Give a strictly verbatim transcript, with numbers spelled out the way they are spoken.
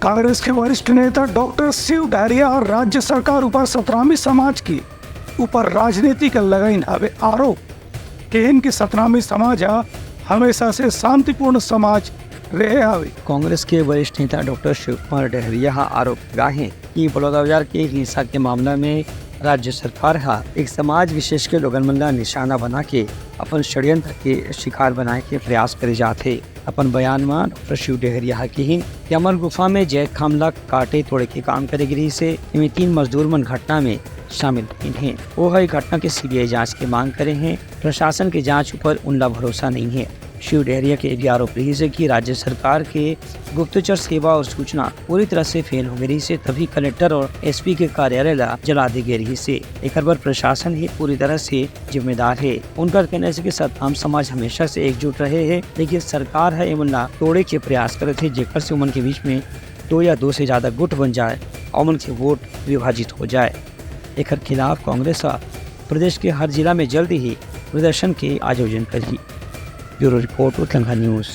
कांग्रेस के वरिष्ठ नेता डॉक्टर शिव डहरिया ह राज्य सरकार ऊपर सतनामी समाज के ऊपर राजनीति के लगाइन हवे आरोप। केहेन कि सतनामी समाज ह हमेशा से शांतिपूर्ण समाज रहे हवे। कांग्रेस के वरिष्ठ नेता डॉक्टर शिव कुमार डहरिया ह आरोप लगाए हे कि बलौदाबाजार के हिंसा के मामला में राज्य सरकार ह एक समाज विशेष के लोगन मन ला निशाना बना के अपन षड्यंत्र के शिकार बनाए के प्रयास करे जात हे। अपन बयान म डॉक्टर शिव डहरिया ह किहिन कि अमर गुफा में जैतखाम ला काटे तोड़े के काम करे गिरिस हे। एमे तीन मजदूर मन घटना में शामिल रहिन हे। वो ह ए घटना के सीबीआई जांच के मांग करे हे। प्रशासन के जांच ऊपर उनला भरोसा नहीं हे। शिव डहरिया के ये भी आरोप रहिस हे कि राज्य सरकार के गुप्तचर सेवा और सूचना पूरी तरह से फेल हो गे रहिस हे, तभी कलेक्टर और एसपी के कार्यालय ला जला दे गे रहिस हे। एकर बर प्रशासन ही पूरी तरह से जिम्मेदार हे। उनका कहना हे कि सतनाम समाज हमेशा से एकजुट रहे हे, लेकिन सरकार ह एमन ला तोड़े के प्रयास करत हे, जेकर से उमन के बीच में दो या दो से ज्यादा गुट बन जाए और उमन के वोट विभाजित हो जाए। एकर खिलाफ कांग्रेस ह प्रदेश के हर जिला में जल्दी ही प्रदर्शन के आयोजन करही। Bureau report, Utlangha news.